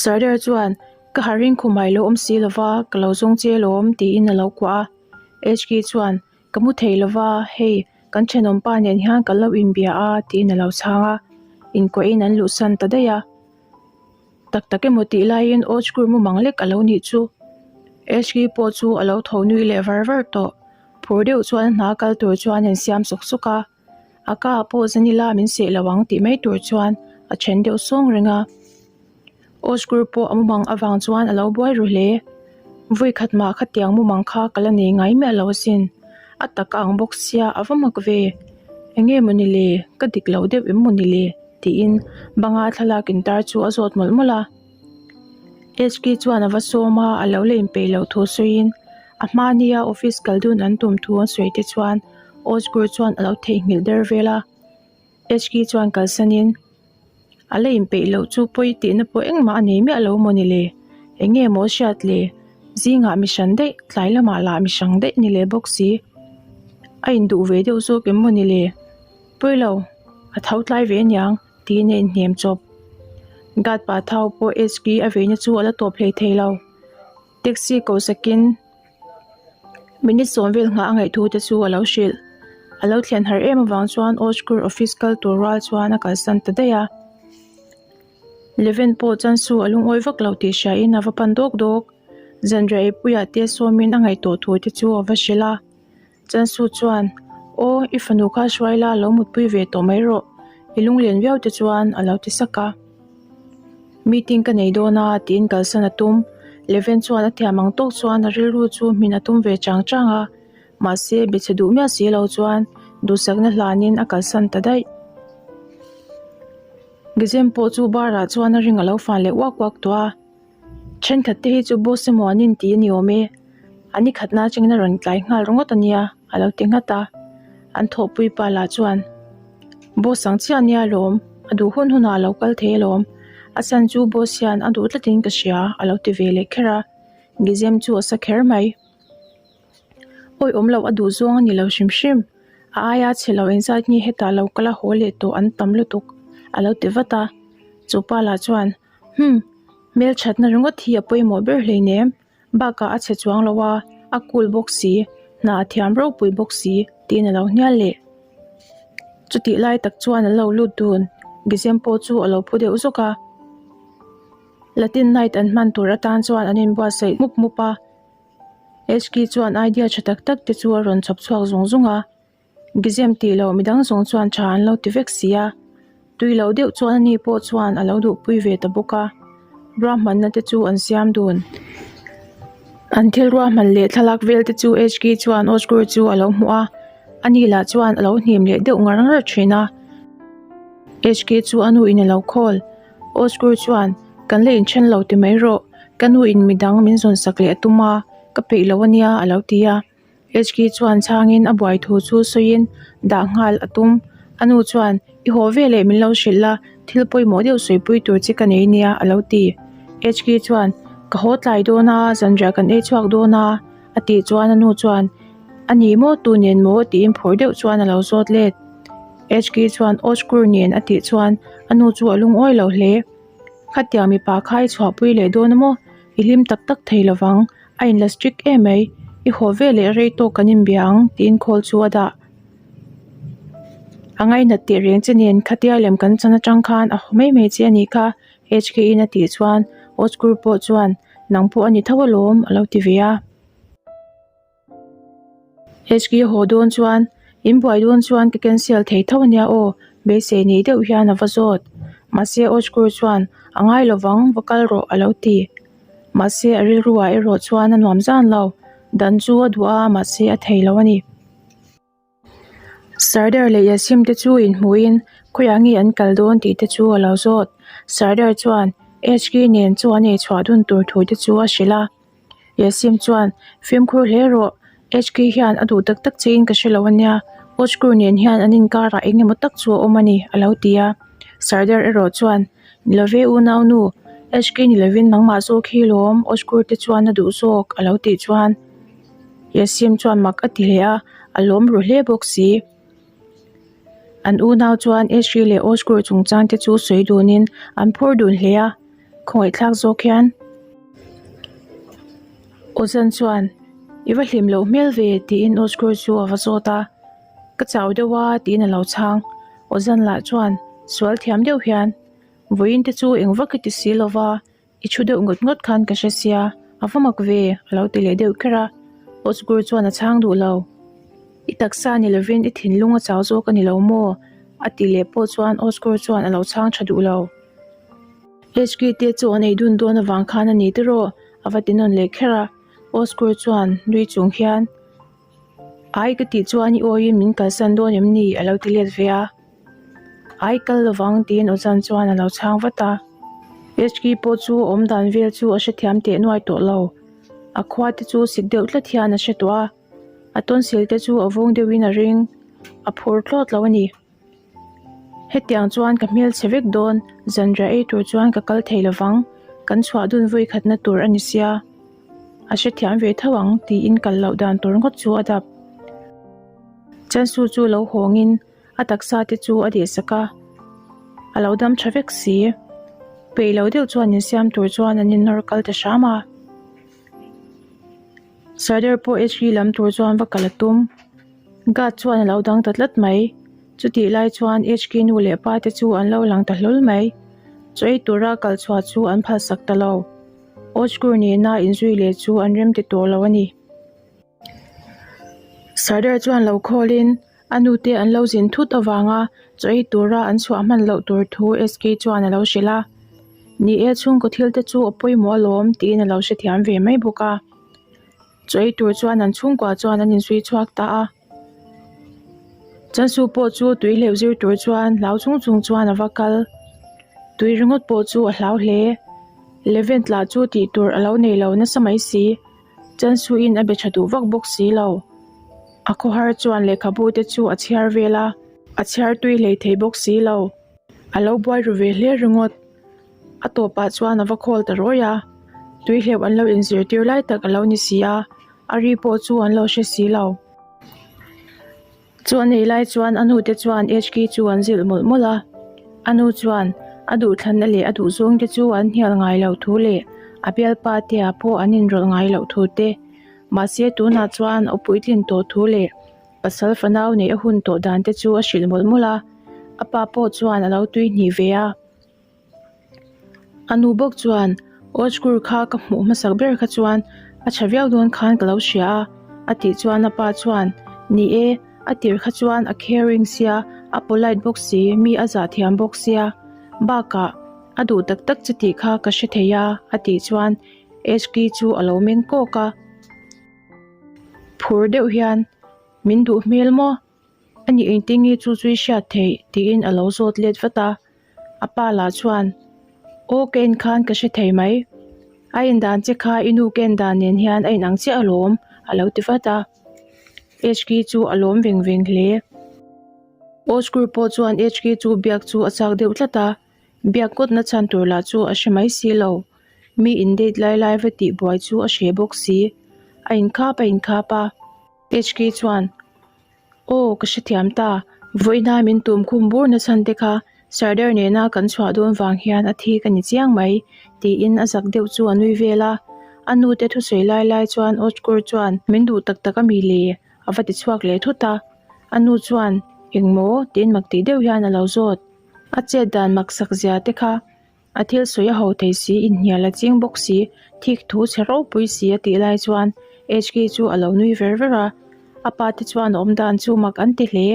Sardar chuan, Ka harh khumah i lo awm si lova, ka lo zawng che alawm, tiin a lo kuah a. HK chuan, Ka mu thei lova, hei, kan thenawm pa nen hian ka lo inbia a, tiin a lo chhang a. Inkuahin an luhsan ta daih a. Tak tak emaw tih laiin Ojkur mumang lek a lo nih chu. HK pawh chu a lo tho nui leh var var tawh. Phur deuh chuan a hna kal tur chuan a insiam sawk sawk a. A ka ah pawh Zanila min seh lo ang tih mai tur chuan a then deuh sawng reng a. Oscar pawh a mumang avang chuan a lo buai ru hle. Vawi khat mah khatiang mumang kha ka la nei ngai miah lo asin. A tak a ang bawk sia a va mak ve. Enge maw ni le, ka dik lo deuh em maw ni le? tiin banga thlalak intar chu a zawt mawlh mawlh a. HK chuan a va sawm a, a lo la inpeih loh thu sawiin a hma nia office kal dun an tum thu an sawi te chuan Osgur chuan a lo theihnghilh der vel a. HK chuan kalsanin a la inpeih loh chu pawi tihna pawh engmah a nei miah lo maw ni le? Eng nge maw hriat le? Zingah mi hran daih, tlai lamah lah mi hrang daih ni leh bawk si. A induh ve deuh zawk em maw ni le? Pawi lo, a tho tlai ve aniang tiin a inhnem chawp. Guard pa thau pawh HK a veina chu a la tawp hlei thei lo. Taxi ko sakin minute sawm vel nghah a ngaih thu te chu a lo hrilh. A lo thlen har em avang chuan Ojkur office kal tur rual chuan a kalsan ta daih a. Leven pawh chuan su a lungawi vak lo tih hriain a va pan dawk dawk. Zanriah eipuiah te sawmin a ngaihtuah thu te chu a va hrilh a. Chansu chuan, Aw, i fanu kha hruai la, lo mutpui ve tawh mai rawh. I lunglen viau te chuan a lo ti sak a. Meeting ka nei dawn a, tiin kalsan a tum. Leven chuan a thiam ang tawk chuan a rilru chu hmin a tum ve chang chang a. Mahse, be chhe duh miah si lo chuan duhsakna hlanin a kalsan ta daih. Gizem pawh chu bar ah chuan a ring a lo fan leh uak uak tawh a. Thenkhat te hi chu boss emaw an inti a ni awm e, a ni khatna atangin a rawn tlai nghal ringawt a nia a lo ti nghat a, an thawhpui pa lah chuan boss ang chiah ania alawm, a duh hun hunah a lo kal thei alawm, a chhan chu boss hian a duh tlatin ka hria a lo ti ve leh kher a, Gizem chu a sa kher mai. Awi awm loh a duh zawng a ni lo hrim hrim, a aia chhe lo engzat nge hetah lo kal a haw leh tawh an tam lutuk a lo ti vat a, chu pa lah chuan. Hum, hmelthatna ringawt hi a pawimawh ber hleinem, bakah a chhe chuang lo a, a cool bawk si, hna a thiam ropui bawk si tiin a lo hnial leh. Chutih lai tak chuan an lo lut dun, Gizem pawh chu a lo phu deuh zawk a. Latin night an hman tur atan chuan an inbuatsaih mup mup a, HK chuan idea tha tak tak te chu a rawn chhawp chhuak zung zung a. Gizem tih loh midang zawng chuan tha an lo ti vek si a, tui loh deuh chuan ani pawh chuan a lo duhpui ve ta bawk a, ruahmanna te chu an siam dun. An thil ruahman leh thlalak vel te chu HK chuan Osgur chu a lo hmuh a, ani lah chuan a lo hnim leh deuh ngar ngar thin a. HK chu a nu in a lo call, Osgur chuan, Kan la inthen lo ti mai rawh, ka nu in midang min zawn sak leh a tum a, ka peih lo ania a lo ti a. HK chuan chhangin a buai thu chu sawiin dah nghal a tum. A nu chuan, I haw veleh min lo hrilh la, thil pawimawh deuh sawipui tur che ka nei nia a lo ti. HK chuan, Ka haw tlai dawn a, zanriah kan ei chhuak dawn a a tih chuan a nu chuan, A ni maw, tu nen maw? tiin phur deuh chuan a lo zawt let. HK chuan, Oskur nen a tih chuan a nu chu a lungawi lo hle. Khatiang mipa kha i chhuahpui leh dawn a maw? I hlim tak tak thei lovang. A inla strict em mai, i haw ve leh rei tawk kan inbia ang tiin call chu a dah. A ngainat teh reng che nen khatia lem kan chan atang khan a haw mai mai che a nih kha HK in a tih chuan Oskur pawh chuan nang pawh a ni tho alawm a lo ti ve a. HK haw dawn chuan in buai dawn chuan ka cancel thei tho ania aw beisei nei deuh hian a va zawt. Mahse Oskur chuan a ngai lovang va kal rawh a lo ti. Mahse a rilru ah erawh chuan a nuam zan lo, dan chu a duh a mahse a thei lo a ni. Sardar leh Yasim te chu inhmuhin khawiah nge an kal dawn tih te chu a lo zawt. Sardar chuan HK nen chu an eichhuah dun tur thu te chu a hrilh a. Yasim chuan fimkhur hle rawh, HK hian a duh tak tak che in ka hre lo ania, Ojkur nen hian an inkarah eng emaw tak chu a awm a ni a lo ti a. Sardar erawh chuan Ni love unaunu, HK ni lovin nangmah zawk hi lawm Ojkur te chuan a duh zawk a lo tih chuan Yasim chuan mak a ti hle a, a lawm ru hle bawk si. An unau chuan Esri leh Osgur chungchang te chu sawi dunin an phur dun hle a. Khawngaihthlak zawk hian. Ozan chuan, I va hlim loh hmel ve, tiin Oscar chu a va zawt a. Ka chau deuh a, tiin a lo chhang. Ozan lah chuan sual thiam deuh hian, Vawiin te chu eng vak i ti si lo va, i thu deuh ngawt ngawt khan ka hre sia, a va mak ve, a lo ti leh deuh kher a. Osgur chuan a chhang duh lo. I taksa ni lovin i thinlung a chau zawk a ni lo maw? a ti leh pawh chuan Osgur chuan a lo chhang tha duh lo. HK te chu an ei dun dawn avang khan a ni tiraw? a va ti nawn leh kher a. Osgur chuan nui chung hian, Ai ka tih chuan i awiin min kalsan dawn em ni? a lo ti let ve a. Ai kal lovang tiin Ozan chuan a lo chhang vat a. HK pawh chu awm dan vel chu a hrethiam teh nuai tawh lo. A khua te chu sik deuh tlat hian a hre tawh a. A tonsil te chu a vung deuhin a ring. A phur thlawt lo a ni. Hetiang chuan ka hmelchhe vek dawn, zanriah ei tur chuan ka kal thei lovang, kan chhuah dun vawi khatna tur a ni sia. A hrethiam ve tho ang tiin kal loh dan tur ngawt chu a dap. Chansu chu lo hawngin a taksa te chu a dehsak a, a lo dam tha vek si. Peih lo deuh chuan insiam tur chuan an innawr kal ta hram a. Sardar pawh HV lam tur chuan va kal a tum. Guard chuan a lo dang ta tlat mai. Chutih lai chuan HK nu leh pa te chu an lo lang ta hlawl mai. Chaw ei tura kal chhuah chu an phalsak ta lo. Ojkur nena inzui leh chu an rem ti tawh lo a ni. Sardar chuan lo khawlin A nute an lo zin thut avanga chaw ei tura an chhuah hman loh tur thu SK chuan a lo hrilh a. Ni e, chhungkaw thil te chu a pawimawh alawm tiin a lo hrethiam ve mai bawk a. Chaw ei tur chuan an chhungkua chuan an inzui chhuak ta a. Chansu pawh chu tui hleuh zir tur chuan hlau chung chung chuan a va kal. Tui ringawt pawh chu a hlau hle. Levent lah chu tih tur a lo nei lo nasa mai si. Chansuin a be tha duh vak bawk si lo. A khawhar chuan lehkhabu te chu a chhiar vel a, a chhiar tui hlei thei bawk si lo. A lo buai ru ve hle ringawt. A tawpah chuan a va khawl ta rawi a, tui hleuh an lo inzirtir lai tak a lo ni si a, a ri pawh chu an lo hre si lo. Chu a nei lai chuan a nute chuan HK chu an zilh mawlh mawlh a. A nu chuan a duhthlanna leh a duhzawng te chu an hnial ngai loh thu leh a bialpa te ah pawh an inrawlh ngai loh thu te, mahse tunah chuan a puitlin tawh thu leh pasal fanau neih a hun tawh dan te chu a hrilh mawlh mawlh a. A pa pawh chuan a lo tui hnih ve a. A nu bawk chuan, Ojkur kha ka hmuh hmasak ber kha chuan a tha viau dawn khan ka lo hria a, a tih chuan a pa chuan, Ni e, a tir kha chuan a caring sia, a polite bawk si, mi a zah thiam bawk sia. Bakah, a duh tak tak che tih kha ka hre thei a, a tih chuan HK chu a lo meng kawk a. Phur deuh hian, Min duh hmel maw? A nih engtin nge chu chu i hriat theih? tiin a lo zawt let vat a. A pa lah chuan, Aw ka en khan ka hre thei mai. A en dan che kha i nu ka en dan nen hian a inang chiah alawm, a lo ti vat a. HK chu a lawm veng veng hle. Oskur pawh chuan HK chu biak chu a chak deuh tlat a, biak ngawtna chhan tur lah chu a hre mai si lo. Mi in date lai lai va tih buai chu a hre bawk si. A inkhap a inkhap a. HK chuan, Aw, ka hrethiam ta. Vawiina min tum khum bur na chhan te kha Sardar nena kan chhuah dawn vang hian a thi ka ni chiang mai, tiin a zak deuh chu a nui vel a. A nu te thusawi lai lai chuan Ojkur chuan min duh tak tak a mi le? a va ti chhuak leh thut a. A nu chuan, Engmaw? tiin mak tih deuh hian a lo zawt. A chet dan maksak zia te kha A thil sawi a ho thei si, inhnial a ching bawk si, thik thu chhe ropui si a tih lai chuan HK chu a lo nui ver ver a, a pa te chuan a awm dan chu mak an ti hle.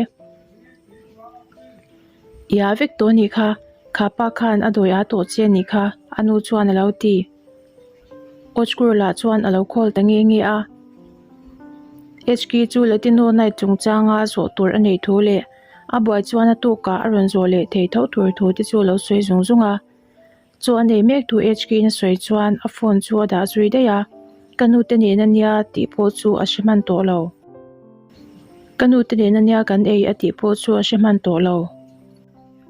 Ia vek tawh anih kha, kha pa khan a dawi a tawh che anih kha, a nu chuan a lo ti. Ochkur lah chuan a lo call ta nge nge a. HK chu Latino Night chungchanga zawh tur a neih thu leh A buai chuan a tukah a rawn zawh leh thei tho tur thu te chu a lo sawi zung zung a. Chaw a nei mek thu HK-in a sawi chuan a phone chu a dah zui daih a, Ka nu te nen a nia tih pawh chu a hre hman tawh lo. Ka nu te nen a nia kan ei a tih pawh chu a hre hman tawh lo.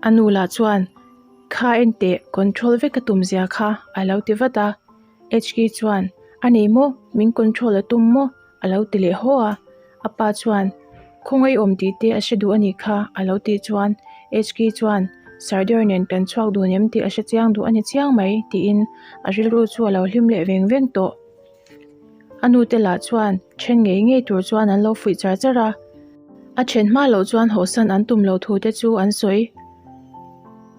A nu lah chuan, Kha enteh, control vek a tum zia kha a lo ti vat a. HK chuan, A nei maw? Min control a tum maw? A lo ti leh haw a, a pa chuan, Khawngaih awm tih te a hre duh a nih kha, a lo tih chuan HK chuan, Sardar nen kan chhuak dun em tih a hre chiang duh a ni chiang mai tiin a rilru chu a lo hlim leh veng veng tawh. A nute lah chuan then ngei ngei tur chuan an lo fuih char char a, a then hma loh chuan hawhsan an tum loh thu te chu an sawi.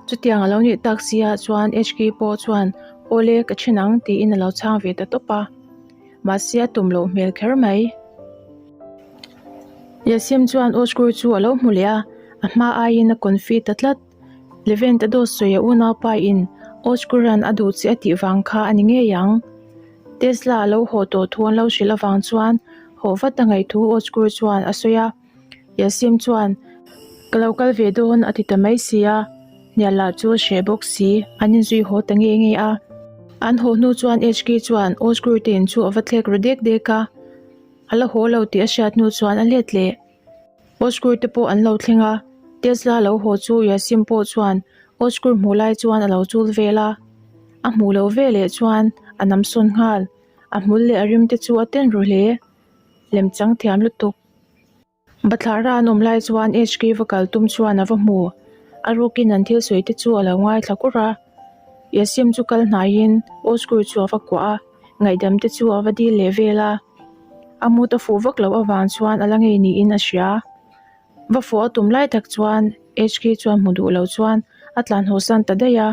Chutiang a lo nih tak si ah chuan HK pawh chuan Awle ka then ang tiin a lo chhang ve ta tawp a, mahse a tum loh hmel kher mai. Yasim chuan Oskur chu a lo hmu leh a, a hma aiin a confi ta tlat. Levent a dawt sawi a unaupa in Oskuran a duh che a tih vang kha a ni ngei ang. Tesla a lo haw tawh thu an lo hrilh avang chuan haw vat a ngaih thu Oskur chuan a sawi a. Yasim chuan, Ka lo kal ve dawn a ti ta mai si a, hnial lah chu a hreh bawk si, an inzui haw ta nge nge a. An haw hnu chuan HK chuan Oskur te in chu a va thlek ru dek dek a, a la haw lo tih a hriat hnu chuan a let leh. Oskur te pawh an lo thleng a, Tesla lo haw chu Yasim pawh chuan Oskur hmuh lai chuan a lo chul vel a, a hmuh loh veleh chuan a nam sawn nghal, a hmul leh a rim te chu a ten ru hle, lemchang thiam lutuk. Bathlara an awm lai chuan HK va kal tum chuan a va hmu. A rukin an thil sawi te chu a lo ngaithla kur a. Yasim chu kal hnaiin Oskur chu a va kuah a, ngaihdam te chu a va dil leh vel a. A mut a fuh vak loh avang chuan a la ngei niin a hria. Va fuh a tum lai tak chuan HK chuan hmu duh lo chuan a tlan haw san ta daih a.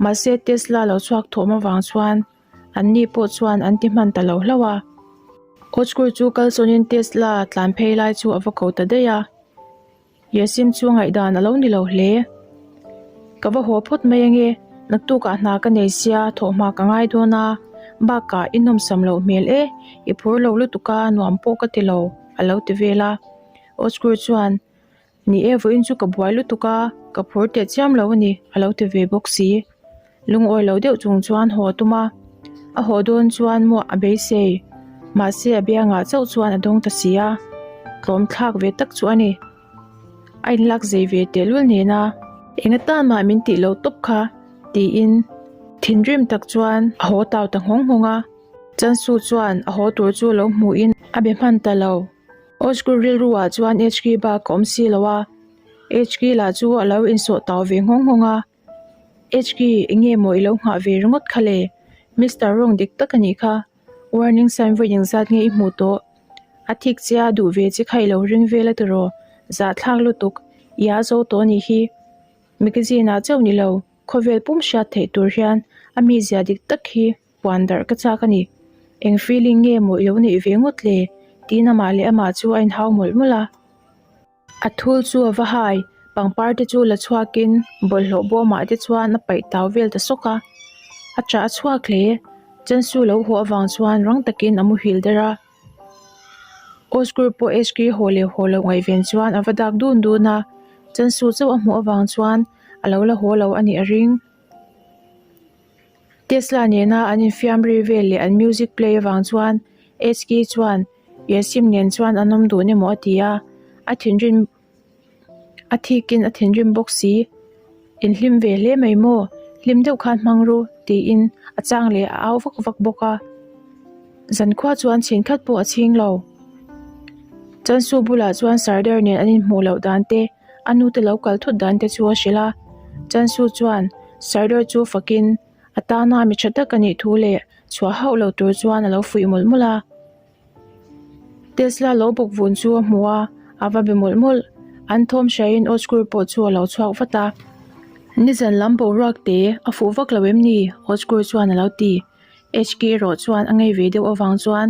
Mahse Tesla lo chhuak thawm avang chuan An ni pawh chuan an ti hman ta lo hlauh a. Kawchkur chu kalsawnin Tesla tlan phei lai chu a va ko ta daih a. Yasim chu ngaihdan a lo ni lo hle. Ka va haw phawt mai ange, naktukah hna ka nei sia thawhhma ka ngai dawn a, bakah i nawmsam loh hmel e, i phur lo lutuk a nuam pawh ka ti lo, a lo ti vel a. Kawchkur chuan Ni e, vawiin chu ka buai lutuk a, ka phur teh chiam lo a ni, a lo ti ve bawk si. Lungawi lo deuh chung chuan haw a tum a, a haw dawn chuan maw a beisei, mahse a biangah chauh chuan a dawng ta si a, tlawm thlak ve tak chu a ni. A inlak zei ve tehlul nena eng atan mah min tih loh tawp kha tiin thinrim tak chuan a haw tau ta nghawng nghawng a, Chansu chuan a haw tur chu lo hmuhin a be hman ta lo. Osgur rilru ah chuan HK bak a awm si lo a, HK lah chu a lo insawh tau ve nghawng nghawng a, HK eng nge maw i lo nghah ve ringawt kha le, Mister Wrong dik tak a nih kha, warning sign vawi engzat nge i hmuh tawh? A thik che a duh ve che kha i lo ring vel a tiraw, zahthlak lutuk, i a zo tawh a nih hi, magazine ah chauh ni lo, khawvel pum hriat theih tur hian a mizia dik tak hi. Puan darh ka chak a ni. Eng feeling nge maw i lo neih ve ngawt le? tiin amah leh amah chu a inhau mawlh mawlh a. A thul chu a va hai, pangpar te chu la chhuakin bawlhhlawh bawmah te chuan a paih tau vel ta sawk a. A chah a chhuak hle. Chansu lo haw avang chuan rang takin a muhil der a. Osgur pawh HK haw leh haw loh ngaihven chuan a va dak dun dun a. Chansu chauh a hmuh avang chuan a lo la haw lo a nih a ring. Tesla nena an infiam ri vel leh an music play avang chuan HK chuan Yasim nen chuan an awm dun emaw a ti a, a thinrim a thikin a thinrim bawk si. Inhlim ve hle mai maw? Hlim deuh khan hmang ru tiin a chang leh a au vak vak bawk a. Zankhua chuan chhin khat pawh a chhing lo. Chansu bulah chuan Sardar nen an inhmuh loh dan te A nute lo kal thut dan te chu a hrilh a, Chansu chuan Sardar chu fakin a tana mi tha tak a nih thu leh chhuah hauh lo tur chuan a lo fuih mawlh mawlh a. Tesla lo bawk vun chu a hmu a, a va be mawlh mawlh. An thawm hriain Oskur pawh chu a lo chhuak vat a. Nizan lam boruak te a fuh vak lo em ni? Oskur chuan a lo ti. HK erawh chuan a ngei ve deuh avang chuan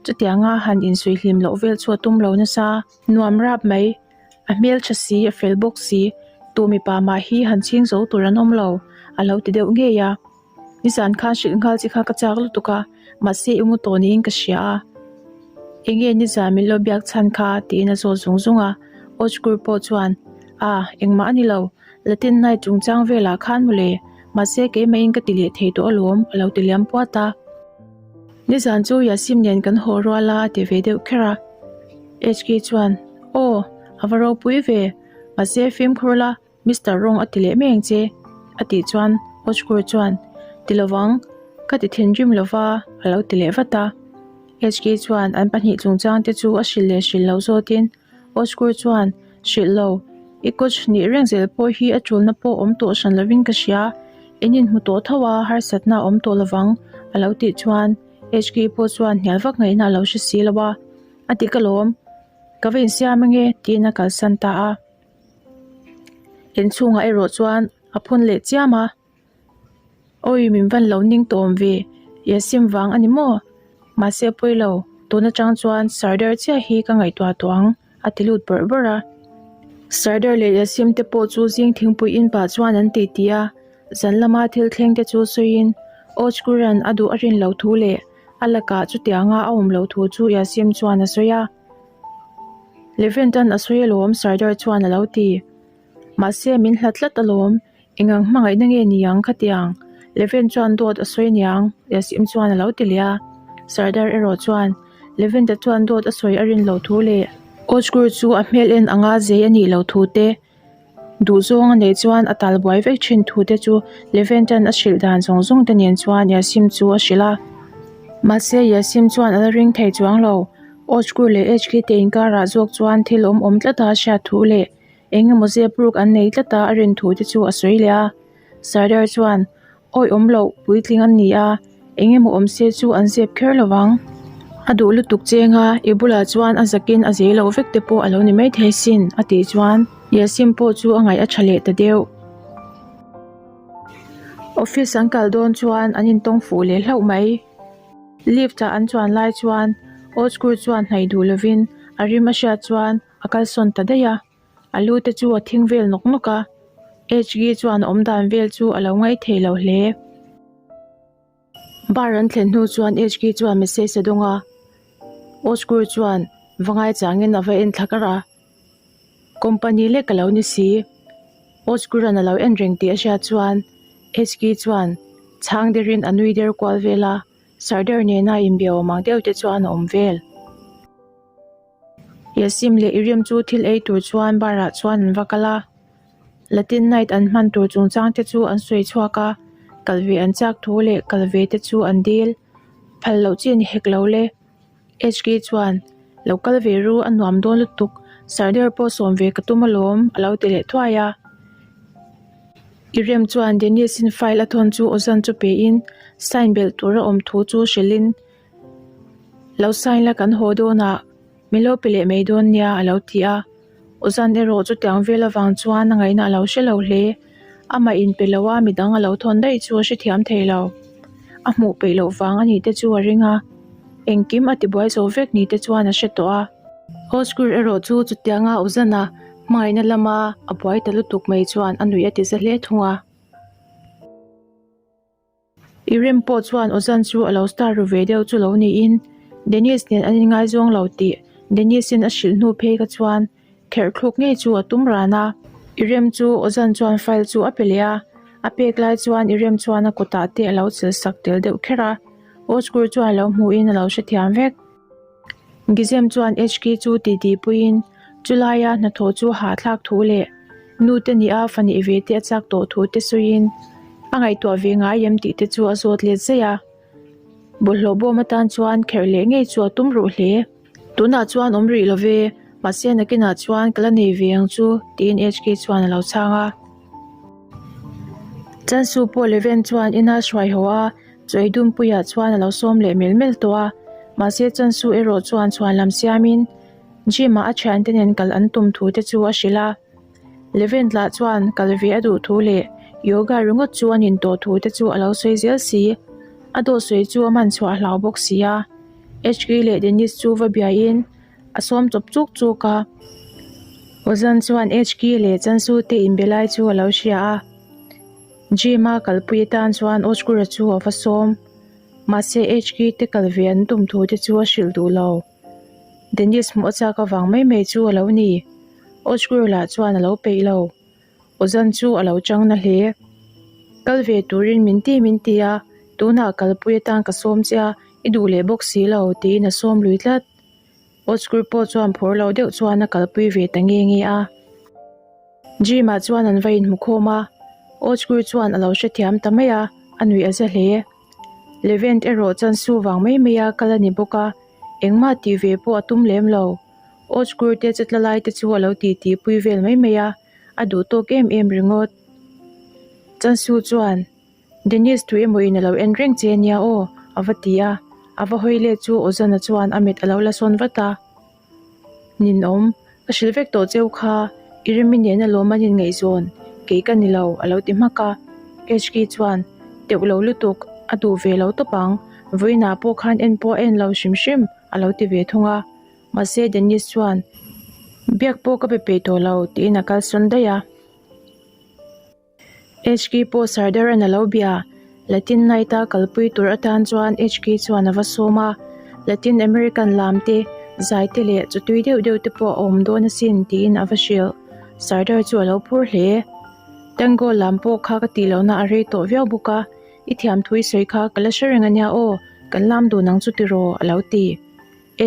chutianga han insuih hlim loh vel chu a tum lo nasa. Nuam rap mai. A hmeltha si, a fel bawk si, tu mipa mah hi han chhing zo tur an awm lo, a lo ti deuh ngei a. Nizan khan hrilh nghal chi kha ka chak lutuk a, mahse i mu tawh niin ka hria a. Enge nizan min lo biak chhan kha? tiin a zawt zung zung a. Ochkur pawh chuan, A, engmah a ni lo, Latin Night chungchang velah khan mawle, mahse keimahin ka ti leh thei tawh alawm, a lo ti liam puat a. Nizan chu Yasim nen kan haw rual a, a ti ve deuh kher a. HK chuan, Aw, a va ropui ve, mahse fimkhur la, Mister Rawng a ti leh mai ang che, a tih chuan Ochkur chuan, Ti lovang, ka ti thinrim lova, a lo ti leh vat a. HK chuan an pahnih chungchang te chu a hrilh leh hrilh loh zawtin Oskur chuan, Hrilh lo. I coach nih reng zel pawh hi a tulna pawh awm tawh hran lovin ka hria. In inhmu tawh tho a, harsatna a awm tawh lovang, a lo tih chuan HK pawh chuan hnial vak ngaihna a lo hre si lo a. A ti ka lawm, ka va insiam ange, tiin a kalsan ta a. Inchhungah erawh chuan a phun leh chiam a. Awi min van lo ning tawm ve, Yasim vang a ni maw? Mahse pawi lo, tun atang chuan Sardar chiah hi ka ngaihtuah tawh ang, a ti lut bawrh bawrh a. Sardar leh Yasim te pawh chu zing thingpui in pah chuan an tih tih a, zan lama thil thleng te chu sawiin Ojkuran a duh a rin loh thu leh a lakah chutianga a awm loh thu chu Yasim chuan a sawi a. Levent-a'n a sawi alawm Sardar chuan a lo ti. Mahse min hlat tlat alawm, Engang hmangaihna nge ni ang khatiang? Leven chuan dawt a sawi niang, Yasim chuan a lo ti leh a. Sardar erawh chuan Levent-a chuan dawt a sawi a rin loh thu leh Ozgur chu a hmel en anga zei a nih loh thu te, duhzawng a neih chuan a tal buai vek thin thu te chu Levent-a'n a hrilh dan zawng zawng te nen chuan Yasim chu a hrilh a. Mahse Yasim chuan a la ring thei chuang lo. Ozgur leh HK te inkarah zawk chuan thil awm awm tlata a hriat thu leh Eng emaw zep ruk an nei tlat a, a rin thu te chu a sawi leh a. Sardar chuan, Awi awm loh, puitling an ni a, eng emaw awm se chu an zep kher lo vang. A duh lutuk cheng a, i bulah chuan a zakin a zei loh vek te pawh a lo ni maithei sin, a tih chuan Yasim pawh chu a ngaih a tha leh ta deuh. Office an kal dawn chuan an intawng fuh leh hlauh mai. Lift ah an chuan lai chuan Ozgur chuan hnaih duh lovin a rim a hriat chuan A kalsawn ta daih a, a lu te chu a thing vel nawk nawk a, HG chuan a awmdan vel chu a lo ngaih thei lo hle. Bar an thlen hnu chuan HG chuan message a dawng a, Osgur chuan va ngaichangin a va en thla kar a, Company lek a lo ni si. Osguran a lo en reng tih a hriat chuan HG chuan chhang derin a nui der kual vel a, Sardar nena inbia awm ang deuh te chuan a awm vel. Yasim leh Irim chu thil ei tur chuan bar ah chuan an va kal a, Latin night an hman tur chungchang te chu an sawi chhuak a, kal ve an chak thu leh kal ve te chu an dil. Phal loh chi a ni hek lo le. HK chuan, Lo kal ve ru, a nuam dawn lutuk, Sardar pawh sawm ve ka tum alawm, a lo ti leh thuai a. Irim chuan Dennis-in file a thawn chu Ozan chu pein sign belh tur a awm thu chu hrilhin, Lo sign la kan haw dawnah min lo pe leh mai dawn nia a lo ti a. Ozan erawh chutiang vel avang chuan a ngaihna a lo hre lo hle. Amah inpe lo a midang a lo thawn daih chu a hrethiam thei lo. A hmuh peih loh vang a nih te chu a ring a. Engkim a tibuai zo vek ni te chuan a hre tawh a. Osgur erawh chu chutianga Ozan-a hmangaihna lama a buai ta lutuk mai chuan a nuih a ti za hle thung a. I rem pawh chuan Ozan chu a lo star ru ve deuh chu lo niin Dennis nen an inngaizawng lo tih Dennis-in a hrilh hnu phei kha chuan kherh thluk ngei chu a tum ran a. I rem chu Ozan chuan file chu a pe leh a, a pek lai chuan I rem chuan a kutah te a lo chil sak tel deuh kher a, Ozgur chuan a lo hmuhin a lo hrethiam vek. Gizem chuan HK chu titi puiin chulaia hnathawh chu hahthlak thu leh nu te nia fa neih ve te a chak tawh thu te sawiin a ngaihtuah ve ngai em tih te chu a zawt let zaih a. Bawlhhlawh bawm atan chuan kherh leh ngei chu a tum ruh hle. Tunah chuan awm rih lo ve, mahse nakinah chuan ka la nei ve ang chu tiin HK chuan a lo chhang a. Chansu pawh Leven chuan ina hruai haw a. Chawi Dumpuia chuan a lo sawm leh mel mel tawh a, mahse Chansu erawh chuan chhuan lam siamin gym ah a thiante nen kal an tum thu te chu a hrilh a. Levent lah chuan kal ve a duh thu leh yoga ringawt chu a nin tawh thu te chu a lo sawi zel si. A dawt sawi chu a man chhuah a hlau bawk si a. HK leh Dennis chu va biain a sawm chawp chuk chuk a. Ozan chuan HK leh Chansu te inbe lai chu a lo hria a. Gym a kalpui atan chuan Oscura chu a va sawm. Mahse HK te kal ve an tum thu te chu a hrilh duh lo. Dennis hmuh a chak avang mai mai chu a lo ni. Oscura lah chuan a lo peih lo. Ozan chu a lo chang na hle. Kal ve turin min ti min ti a, tunah kalpui atan ka sawm che a, i duh leh bawk si lo, tiin a sawm lui tlat. Oscur pawh chuan phur lo deuh chuan a kalpui ve ta nge nge a. Gym ah chuan an va inhmu khawm a, Ozgur chuan a lo hrethiam ta mai a, a nuih a za hle. Levent erawh chuan su vang mai mai a kal a ni bawk a, engmah tih ve pawh a tum lem lo. Ozgur te chetla lai te chu a lo titi pui vel mai mai a. A duh tawk em em ringawt. Chansu chuan, Dennis thu emaw in a lo en reng che nia aw, a va ti a. A va hawi let chu Ozana chuan a mit a lo la sawn vat a. Ninawm, ka hrilh vek tawh cheu kha, i remi nena lawm an inngaihzawn, kei ka ni lo, a lo ti hmak a. HK chuan, Teuh lo lutuk, a duh ve lo tawp ang, vawiinah pawh khan en pawh a en lo hrim hrim, a lo ti ve thung a. Mahse Dennis chuan, Biak pawh ka pe peih tawh lo, tiin a kalsawn daih a. HK pawh Sardar-a'n a lo bia. Latin Night-a kalpui tur atan chuan HK chuan a va sawm a, Latin American lam te, zai te leh chawtui deuh deuh te pawh a awm dawn asin tiin a va hrilh. Sardar chu a lo phur hle. Tango lam pawh kha ka tih lohna a rei tawh viau bawk a, i thiam thu i sawi kha ka la hre reng ania aw, kan lam dun ang chu tiraw a lo ti.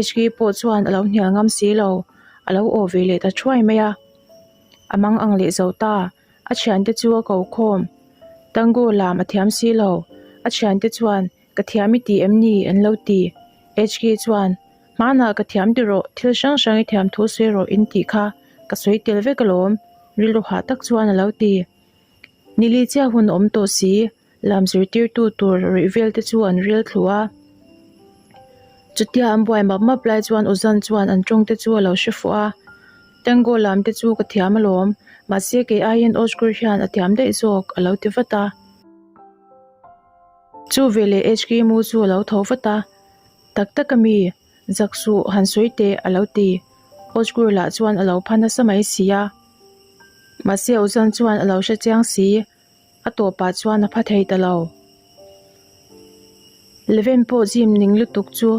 HK pawh chuan a lo hnial ngam si lo, a lo aw ve leh ta thuai mai a. A mang ang leh zo ta. A thiante chu a ko khawm. Tango lam a thiam si lo. A thiante chuan, Ka thiam i ti em ni? an lo ti. HK chuan, Hmanah ka thiam ti rawh, thil hrang hrang i thiam thu sawi rawh in tih kha ka sawi tel vek alawm, rilru hah tak chuan a lo ti. Nili chiah hun a awm tawh si. Lam zirtirtu tur ruih vel te chu an ril thlu a. Chutia an buai map map lai chuan Ozan chuan an tawng te chu a lo hre fuh a. Tango lam te chu ka thiam alawm, mahse kei aiin Ozgur hian a thiam daih zawk a lo ti vat a. Chu veleh HK mu chu a lo tho vat a, Tak tak a mi, zak suh han sawi teh a lo ti. Ozgur lah chuan a lo pha nasa mai si a. Mahse Ozan chuan a lo hre chiang si. A tawpah chuan a pha thei ta lo. Leven pawh gym ning lutuk chu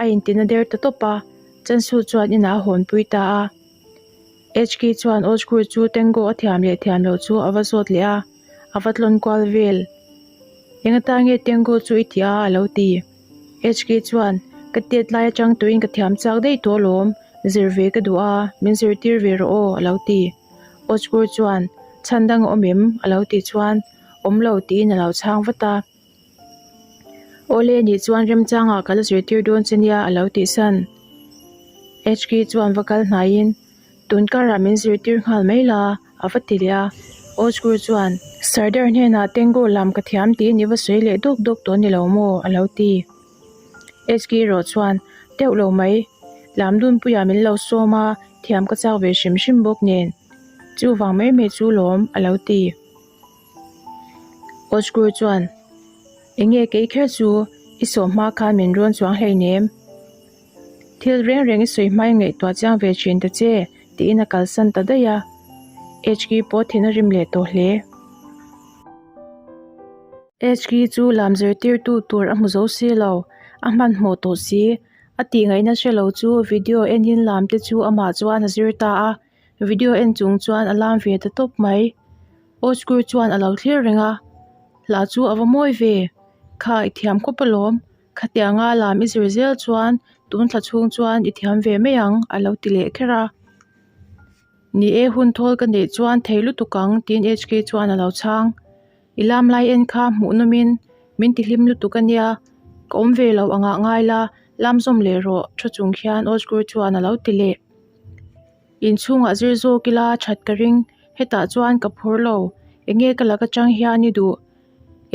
a intina der ta tawp a, Chansu chuan inah a hawnpui ta a. HK chuan Ozgur chu Tango a thiam leh thiam loh chu a va zawt leh a, a va tlawn kual vel. Eng atan nge Tango chu i tih a? a lo ti. HK chuan, Ka tet lai atang tuin ka thiam chak daih tawh alawm, zir ve ka duh a, min zirtir ve rawh aw, a lo ti. Ozgur chuan, Chhan dang a awm em? a lo tih chuan, Awm lo tiin a lo chhang vat a. Awle nih chuan remchangah ka la zirtir dawn che nia a lo tih san. HK chuan va kal hnaiin, Tun karah min zirtir nghal mai la a va ti leh a. Ozgur chuan, Sardar hnenah Tango lam ka thiam tiin i va sawi leh dawk dawk tawh ni lo maw? a lo ti. HK erawh chuan, Teuh lo mai, Lamdunpuia min lo sawm a, thiam ka chak ve hrim hrim bawk nen. Chuvang mai mai chu lawm, a lo ti. Ozgur chuan, Enge kei kher chu i sawm hma khan min rawn chuang hleinem. Thil reng reng i sawi hma i ngaihtuah chiang ve thin ta che, tiin a kalsan ta daih a. HK pawh thin a rim leh tawh hle. HK chu lam zirtirtu tur a hmu zo si lo, a hmanhmawh tawh si. A tih ngaihna hre lo chu video enin lam te chu amah chuan a zir ta a, video en chung chuan a lam ve ta tawp mai. Ozgur chuan a lo thlir reng a, hla chu a va mawi ve, kha i thiam khawp alawm, khatianga lam i zir zel chuan tun thla chhung chuan i thiam ve mai ang a lo ti leh kher a. Ni e hun thawl ka neih chuan thei lutuk ang tiin HK chuan a lo chhang. I lam lai en kha hmuh nawmin min ti hlim lutuk a nia, ka awm ve lo angah ngai la, lam zawm leh rawh thu chung khian Ozgur chuan a lo ti leh. Inchhungah zir zawk ila that ka ring, hetah chuan ka phur lo, enge ka lak atang hian i duh,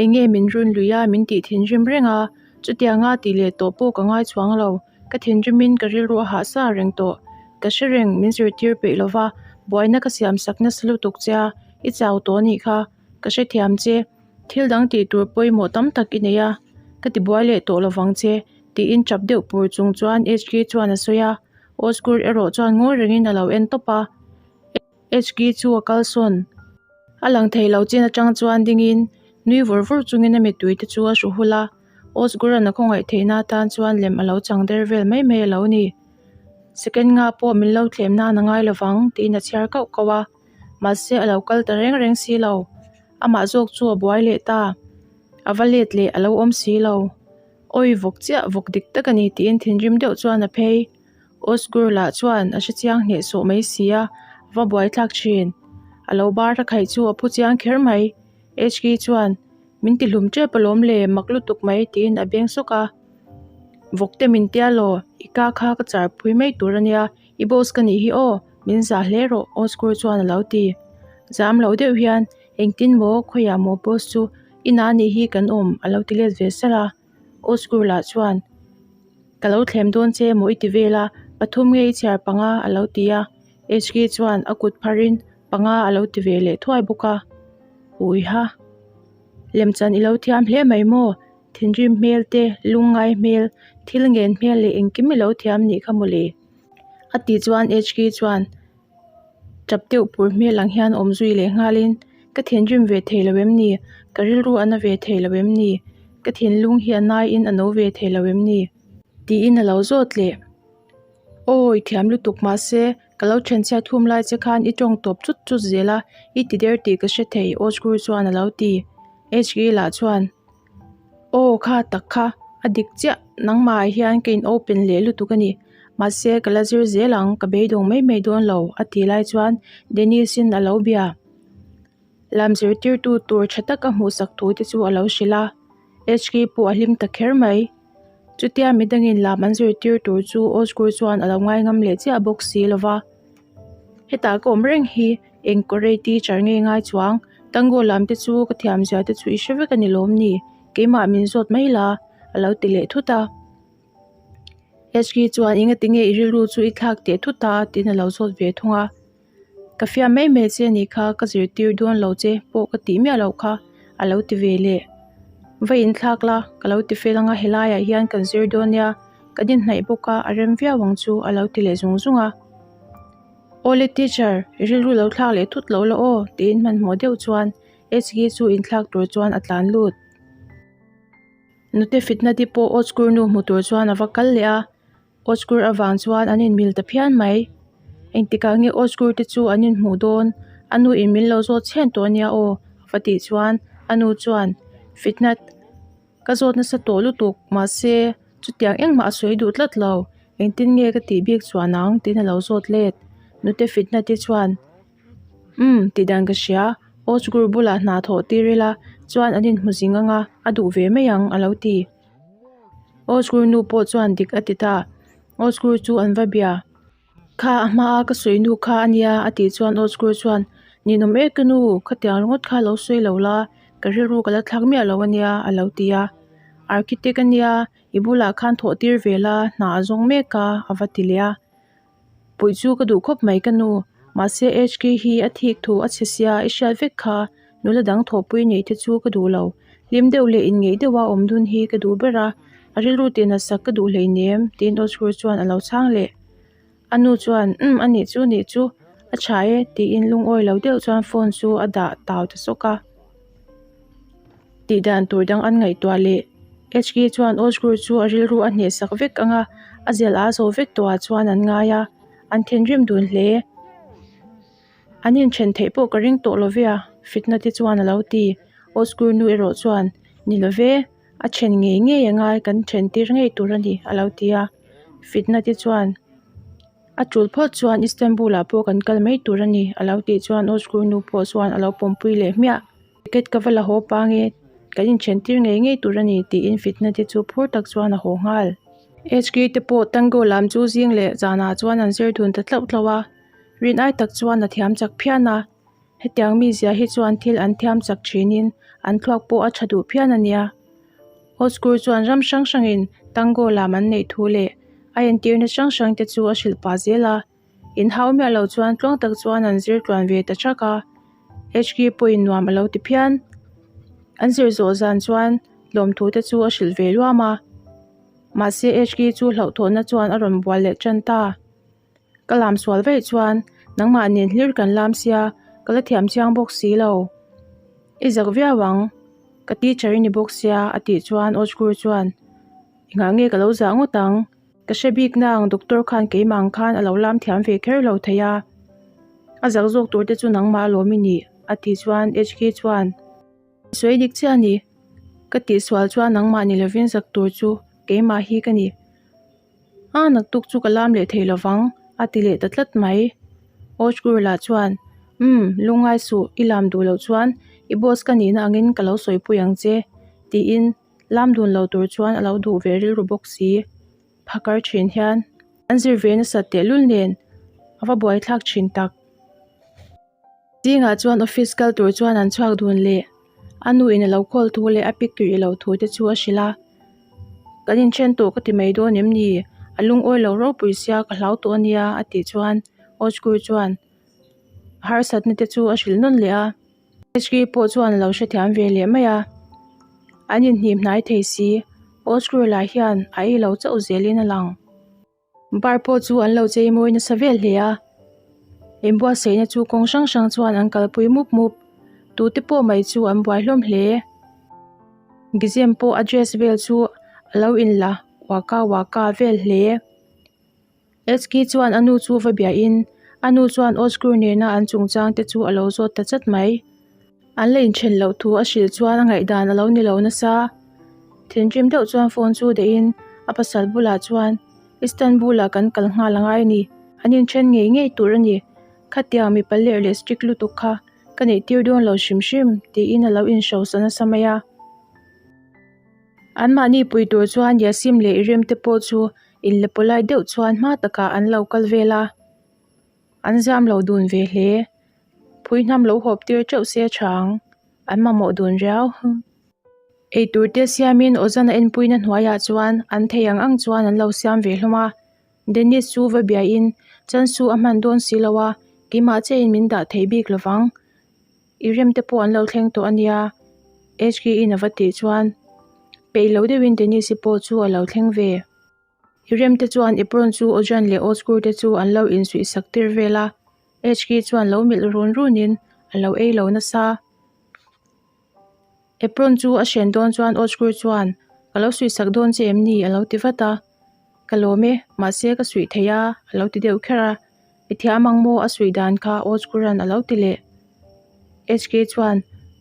enge min run lui a min tih thinrim reng a, chutianga tih leh tawh pawh ka ngai chuang lo, ka thinrimin ka rilru a hah sa reng tawh, ka hre reng min zirtir peih lova, buaina ka siam sak nasa lutuk che a, i chau tawh anih kha. Ka hrethiam che, thil dang tih tur pawimawh tam tak i nei a, ka ti buai leh tawh lovang che, tiin chap deuh pur chung chuan HK chuan a sawi a, Osgur erawh chuan ngawi rengin a lo en tawp a, HK chu a kal sawn. A lang thei lo chin atang chuan dingin nui vur vur chungin a mittui te chu a hru hul a, Osgur-a'n a khawngaih theihna atan chuan lem a lo chang der vel mai mai a lo ni. Second nga pawh min lo thlem nan a ngai lovang, tiin a chhiar kauh kauh a. Mahse a lo kal ta reng reng si lo. Amah zawk chu a buai leh ta. A va let leh a lo awm si lo. Awi vawk chiah vawk dik tak a ni tiin thinrim deuh chuan a phei. Osgur lah chuan a hre chiang hneh sawh mai si a, a va buai thlak thin. A lo bar a khaih chu a phu chiang kher mai. HK chuan, Min ti hlum tep alawm le, mak lutuk mai tiin a beng sawk a. Vawk te min tia law, i ka kha ka char phui mai tur a nia, i boss ka nih hi aw. Min zah hle rawh, Osgur chuan a lo ti. Zam lo deuh hian, Engtin maw, khawiah maw boss chu inah anih hi kan awm a lo ti let ve salh a. Osgur lah chuan, Ka lo thlem dawn che maw i ti vel a, pathum nge i chhiar panga a lo ti a. HK chuan a kut pharin panga a lo ti ve leh thuai bawk a. Uiha! Lemchan i lo thiam hle mai maw? Thinrim hmel te, lungngai hmel, thil ngen hmel leh engkim i lo thiam nih kha mawle. A tih chuan HK chuan tap deuh pur hmel ang hian awm zui leh nghalin, Ka thinrim ve thei lo em ni? Ka rilru a na ve thei lo em ni? Ka thinlung hi a naiin a no ve thei lo em ni? Tiin a lo zawt leh. Awi, thiam lutuk mahse, ka lo thenchhiat thum lai che khan i tawng tawp chut chut zel a, i ti der tih ka hre thei, Osgur chuan a lo ti. HK lah chuan, Aw, kha tak kha, a dik chiah, nangmahah hian ka in open leh lutuk a ni. Mahse, ka la zir zel ang, ka beidawng mai mai dawn lo, a ti lai chuan Dennis-in a lo bia. Lam zirtirtu tur tha taka hmuhsak thu te chu a lo hrilh a. HK pawh a hlim ta kher mai. Chutia midangin lam an zirtir tur chu Osgur chuan a lo ngai ngam leh chiah bawk si lo va. Hetah ka awm reng hi eng kawrei teacher nge ngai chuang, tango lam te chu ka thiam zia te chu i hre vek a ni lawm ni, keimah min zawt mai la, a lo ti leh thut a. HK chuan engati nge i rilru chu i thlak teh thut a tiin a lo zawt ve thung a. Ka fiam mai mai che anih kha, ka zirtir dawn lo che pawh ka tih miah loh kha a lo ti ve leh. Va inthlak la, ka lo ti fel anga helaiah hian kan zir dawn nia, ka din hnaih bawk a, a rem viau ang chu a lo ti leh zung zung a. Awle teacher, i rilru lo thlak leh thut lo la aw tiin hmanhmawh deuh chuan Hg chu inthlak tur chuan a tlan lut. Nute fitna te pawh Osgur nu hmu tur chuan a va kal leh a. Osgur avang chuan an inmil ta phian mai. Engtikah nge Osgur te chu an inhmuh dawn? A nu in min lo zawt chhen tawh ania aw a va tih chuan a nu chuan Fitnat ka zawt nasa tawh lutuk mahse chutiang engmah a sawi duh tlat lo. Engtin nge ka tih bik chuan ang tiin a lo zawt let. Nute Fitnat te chuan Umm tih dan ka hria Osgur bulah hna thawh tir ila chuan an inhmu zing anga a duh ve mai ang a lo ti. Osgur nu pawh chuan dik a ti ta. Osgur chu an va bia. Kha a hmaa ka sawi nu kha a nia a tih chuan Osgur chuan Ninawm e ka nu, khatiang ringawt kha lo sawi lo la, ka rilru ka la thlak miah lo a nia a lo ti a. Architect a nia, i bulah khan thawh tir ve la, hna a zawng mek a a va ti leh a. Puih chu ka duh khawp mai ka nu, mahse HK hi a thik thu a chhe sia i hriat vek kha, nula dang thawhpui neih te chu ka duh lo, hlim deuh leh inngeih deuha awm dun hi ka duh ber a, a rilru tih natsak ka duh hleinem tiin Osgur chuan a lo chhang leh. A nu chuan umm a nih chu nih chu a tha e tiin lungawi lo deuh chuan phone chu a dah tau ta sawk a. Tih dan tur dang an ngaihtuah leh HK chuan Osgur chu a rilru a hnehsak vek ang a, a zial a zo vek tawhah chuan an ngai a, an thinrim dun hle. An inthen theih pawh ka ring tawh lo ve a, Fitna te chuan a lo ti. Osgur nu erawh chuan, Ni lo ve, a then ngei ngei a ngai, kan then tir ngei tur a ni, a lo ti a. Fitna te chuan. A tul phawt chuan Istanbul ah pawh kan kal mai tur a ni a lo tih chuan Osgur nu pawh chuan a lo pawmpui leh hmiah. Ticket ka va la haw pang e, kan inthen tir ngei ngei tur a ni tiin fitna te chu phur tak chuan a haw nghal. HK te pawh tango lam chu zing leh zanah chuan an zir dun ta tlauh tlauh a, rin ai tak chuan a thiam chak phian a. Hetiang mizia hi chuan thil an thiam chak thinin an thluak pawh a tha duh phian a nia. Osgur chuan ram hrang hrangin tango lam an neih thu leh a entirna hrang hrang te chu a hrilh pah zel a. Inhau miah lo chuan tluang tak chuan an zir tluan ve ta thak a. HK pawhin nuam a lo ti phian. An zir zawh zan chuan lawmthu te chu a hrilh ve luam a. Mahse HK chu hlauhthawhna chuan a rawn bual leh tan ta. Ka lam sual vaih chuan nangmah nen hlir kan lam sia, ka la thiam chiang bawk si lo. I zak viau ang, ka teacher i ni bawk sia a tih chuan Ozgur chuan Engah nge ka lo zah ngawt ang? Ka hre bik nang doctor khan keimah ang khan a lo lam thiam ve kher lo thei a, a zak zawk tur te chu nangmah alawm i nih a tih chuan HK chuan Sawi dik chiah a ni, ka tihsual chuan nangmah ni lovin zak tur chu keimah hi ka ni. A naktuk chu ka lam leh thei lovang a ti leh ta tlat mai. Ozgur lah chuan Umm, lungngai suh, i lam duh loh chuan i boss ka nihna angin ka lo sawipui ang che tiin lam dun lo tur chuan a lo duh ve rilru bawk si. Phakar thin hian an zir ve nasat tehlul nen a va buaithlak thin tak. Zingah chuan office kal tur chuan an chhuak dun leh a nu in a lo call thu leh a pick rih loh thu te chu a hrilh a. Kan inthen tawh ka ti mai dawn em ni? A lungawi lo ropui sia ka hlau tawh a nia a tih chuan Ozgur chuan harsatna te chu a hrilh nawn leh a. HK pawh chuan a lo hrethiam ve leh mai a. An inhnim hnai thei si Ozgur lah hian a ei lo chauh zelin a lang. Bar pawh chu an lo chei mawi nasa vel hle a, inbuatsaihna chu kawng hrang hrang chuan an kalpui mup mup, tute pawh mai chu an buai hlawm hle. Gizem pawh a dress vel chu a lo inla waka waka vel hle. Hki chuan a nu chu va biahin a nu chuan Osgur nena an chungchang te chu a lo zawt ta chat mai. An la inthen loh thu a hrilh chuan a ngaihdan a lo ni lo nasa. Thinrim deuh chuan phone chu dahin a pasal bulah chuan Istanbul-ah kan kal nghal a ngai a ni. An inthen ngei ngei tur a ni. Khatiang mipa lerh leh strict lutuk kha ka neih tir dawn lo hrim hrim tiin a lo inhrosa nasa mai a. Anmahni pui tur chuan Yasim leh Irem te pawh chu inla polite deuh chuan hma takah an lo kal vel a. An zam lo dun ve hle. Phui hnam lo hawp tir teuh se tha ang, an mamawh dun riau. Eitur te siamin Ozan a enpuina hnuaiah chuan an thei ang ang chuan an lo siam ve hlawm a. Dennis chu va biain Chansu a hman dawn si lo a, keimah chiahin min dah thei bik lo vang. I rem te pawh an lo thleng tawh a nia, HK in a va tih chuan peih lo deuhin Dennis-i pawh chu a lo thleng ve. I rem te chuan apron chu Ozan leh Ozgur te chu an lo insuih sak tir vel a. HK chuan lo melh run runin a lo ei lo nasa. Apron chu a hren dawn chuan Ozgur chuan ka lo suih sak dawn che em ni a lo ti vat a. Ka lawm e, mahse ka suih thei a a lo ti deuh kher a. I thiam ang maw a suih dan kha Ozguran a lo ti leh. HK chuan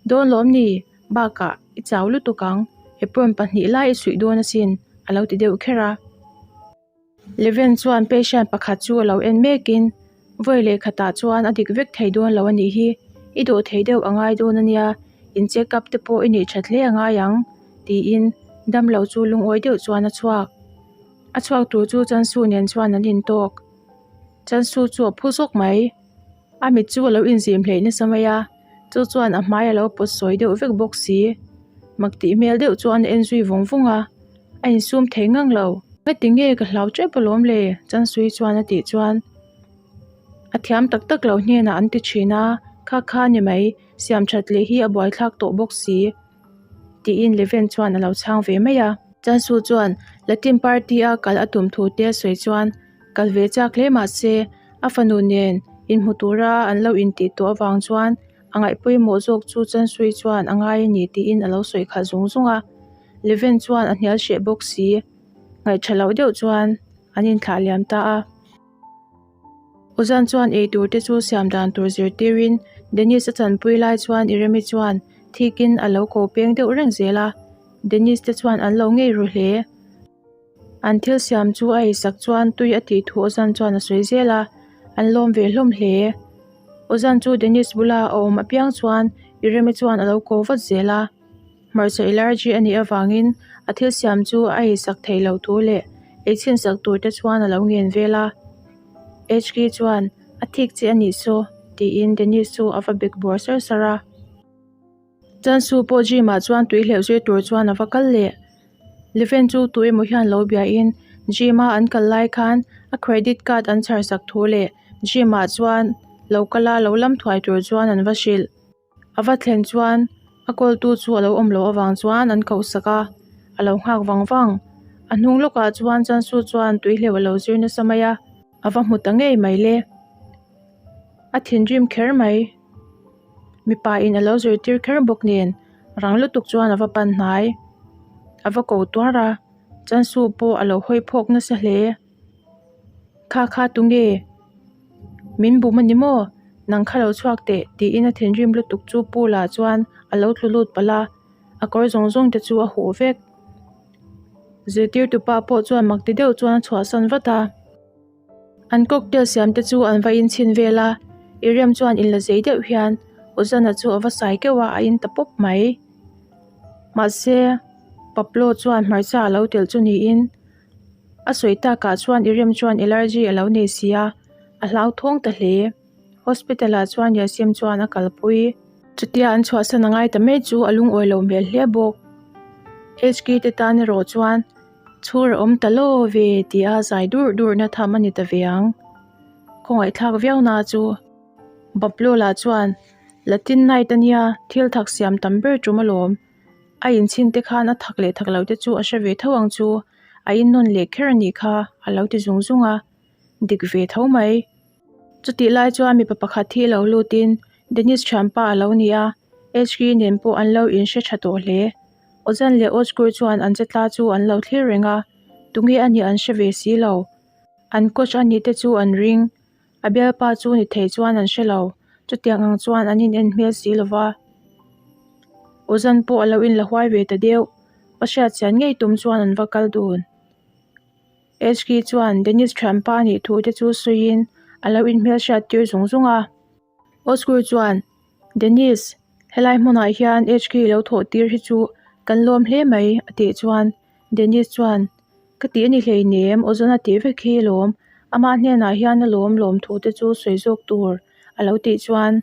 dawn lawm ni, bakah i chau lutuk ang, apron pahnih lai i suih dawn asin a lo ti deuh kher a. Leven chuan patient pakhat chu a lo en mekin, Vawi leh khatah chuan a dik vek thei dawn lo a nih hi, i dawh thei deuh a ngai dawn a nia, in check up te pawh i neih that hle a ngai ang, tiin damlo chu lungawi deuh chuan a chhuak. A chhuak tur chu Chansu nen chuan an intawk. Chansu chu a phu zawk mai. A mit chu a lo inzim hleih nasa mai a, chu chuan a hmai a lo pawt sawi deuh vek bawk si. Mak tih hmel deuh chuan a en zui vawng vawng a, a insum thei ngang lo. Ngati nge ka hlau tep alawm le? Chansui chuan a tih chuan a thiam tak tak lo hnenah an ti thin a, kha kha ni mai, siam that leh hi a buaithlak tawh bawk si tiin Leven chuan a lo chhang ve mai a. Chansu chuan Latin party a kal a tum thu te a sawi chuan Kal ve chak hle mah se, a fanu nen inhmu tura an lo intih tawh avang chuan a ngaih pawimawh zawk chu Chansui chuan a ngai a ni tiin a lo sawi khalh zung zung a. Leven chuan a hnial hreh bawk si. Ngaih tha loh deuh chuan an inthlah liam ta a. Ozan chuan eitur te chu siam dan tur zirtirin Dennis a chanpui lai chuan Iremi chuan thikin a lo ko peng deuh reng zel a. Dennis te chuan an lo ngei ru hle. An thil siam chu a eisak chuan tui a tih thu Ozan chuan a sawi zel a, an lawm ve hlawm hle. Ozan chu Dennis bula a awm apiang chuan Iremi chuan a lo ko vat zel a. Hmarcha allergy a nih avangin a thil siam chu a eisak theih loh thu leh eichhin sak tur te chuan a lo ngen vel a. HK chuan a thik che a nih saw tiin Dennis chu a va bek bawr sar sar a. Chansu pawh gym ah chuan tui hleuh zir tur chuan a va kal leh. Leven chu tu emaw hian lo biain gym a an kal lai khan a credit card an chhar sak thu leh gym ah chuan lo kal a lo lam thuai tur chuan an va hrilh. A va thlen chuan a call tu chu a lo awm loh avang chuan an koh sak a, a lo nghak vang vang. A hnung lawkah chuan Chansu chuan tui hleuh a lo zir nasa mai a, a va hmu ta ngei mai le. A thinrim kher mai. Mipa in a lo zirtir kher bawk nen rang lutuk chuan a va pan hnai. A va ko tuar a, Chansu pawh a lo hawi phawk nasa hle. Kha kha tunge? Min bum a ni maw? Nang kha lo chhuak teh tiin a thinrim lutuk chu pool ah chuan a lo tlu lut palh a, a kawr zawng zawng te chu a huh vek. Zirtirtupa pawh chuan mak ti deuh chuan a chhuahsan vat a. An cocktail siam te chu an va inchhin vel a, Irem chuan inla zei deuh hian Ozana chu a va sai keuh a, a in ta pawp mai. Mahse, Pablo chuan hmarcha a lo telh chu niin a sawi takah chuan Irem chuan allergy a lo nei si a, a hlauthawng ta hle. Hospital ah chuan Yasim chuan a kalpui. Chutia an chhuahsan a ngai ta mai chu a lungawi lo hmel hle bawk. HK te tan erawh chuan chhur a awm ta lo ve tih a zai durh durhna tham a ni ta ve ang. Khawngaihthlak viau na chu Bablo lah chuan Latin night a nia thil thak siam tam ber tum alawm. A inchhin te khan a thak leh thak lo te chu a hre ve tho ang chu a innawn leh kher a nih kha a lo ti zung zung a, dik ve tho mai. Chutih lai chuan mipa pakhat hi lo lutin Dennis thianpa a lo ni a, HK nen pawh an lo inhre tha tawh hle. Ozan leh Ozgur chuan an che tla chu an lo thlir reng a, tunge a nih an hre ve si lo. An coach a nih te chu an ring, a bialpa chu ni thei chuan an hre lo, chutiang ang chuan an in en hmel si lo va. Ozan pawh a lo inla huai ve ta deuh, va hriatchian ngei tum chuan an va kal dun. HK chuan Dennis thianpa a nih thu te chu sawiin a lo inhmelhriat tir zung zung a. Osgur chuan, Dennis, helai hmunah hian HK lo thawh tir hi chu kan lawm hle mai a tih chuan Dennis chuan, Ka tih a ni hleinem, Ozona tih vek hi lawm, amah hnenah hian a lawm lawm thu te chu sawi zawk tur a lo tih chuan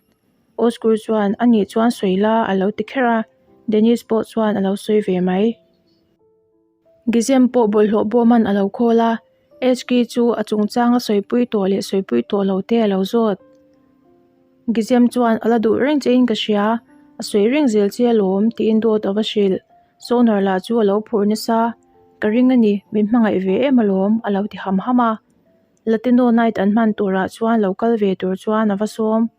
Osgur chuan, A nih chuan sawi la a lo ti kher a, Dennis pawh chuan a lo sawi ve mai. Gizem pawh bawlhhlawh bawm an a lo khawl a, HK chu a chungchang a sawipui tawh leh sawipui tawh lo te a lo zawt. Gizem chuan a la duh reng chein ka hria, a sawi reng zel che alawm tiin dawt a va hrilh. Sonar lah chu a lo phur nasa, Ka ring a ni, min hmangaih ve em alawm a lo ti ham ham a. Latino night an hman turah chuan lo kal ve tur chuan a va sawm.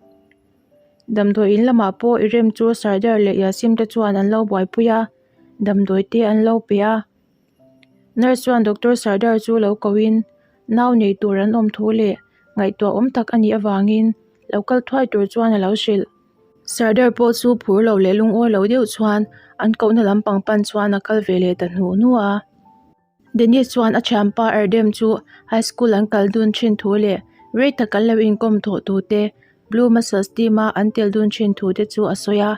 Damdawi in lamah pawh i rem chu Sardar leh Yasim te chuan an lo buaipui a. Damdawi te an lo pe a. Nurse chuan Doctor Sardar chu lo ko in nau nei tur an awm thu leh ngaihtuah awm tak a nih avangin lo kal thuai tur chuan a lo hrilh. Sardar pawh chu phur lo leh lungawi lo deuh chuan an kohna lampang pan chuan a kal ve leh ta hnu hnu a. Dennis chuan a thianpa Erdem chu high school an kal dun thin thu leh rei tak an lo inkawm thawh tu te Blue Muscles team a an tel dun thin thu te chu a sawi a.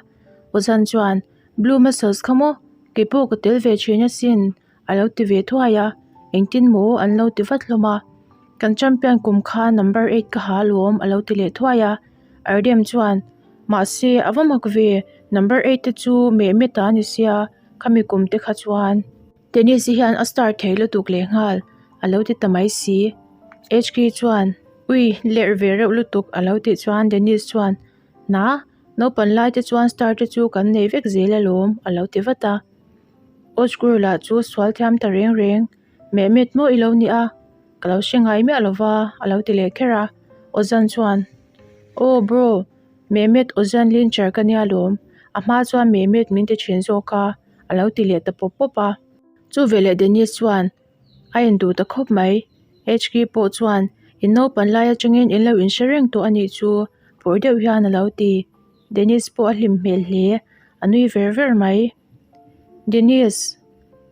Ozan chuan, Blue Muscles kha maw? Kei pawh ka tel ve thin asin a lo ti ve thuai a, engtin maw an lo ti vat hlawm a. Kan champion kum kha number eight ka ha alawm a lo ti leh thuai a. Erdem chuan, Mahse a va mak ve, number eight te chu meh met a ni sia khami kum te kha chuan. Tennis hi hian a star thei lutuk leh nghal a lo ti ta mai si. HK chuan, Ui, lerh ve reuh lutuk a lo tih chuan Dennis chuan, Na, naupan lai te chuan star te chu kan nei vek zel alawm a lo ti vat a. Osgur lah chu sual thiam ta reng reng, Mehmet maw i lo ni a, ka lo hre ngai miah lova a lo ti leh kher a. Ozan chuan, Aw bro, Mehmet Ozan Lincher ka nia lawm, a hma chuan Mehmet min ti thin zawk a. a lo ti leh ta pawp pawp a. Chu veleh Dennis chuan a en duh ta khawp mai. HK pawh chuan in naupan lai atangin in lo inhre reng tawh a nih chu phur deuh hian a lo ti. Dennis pawh a hlim hmel hle, a nui ver ver mai. Dennis,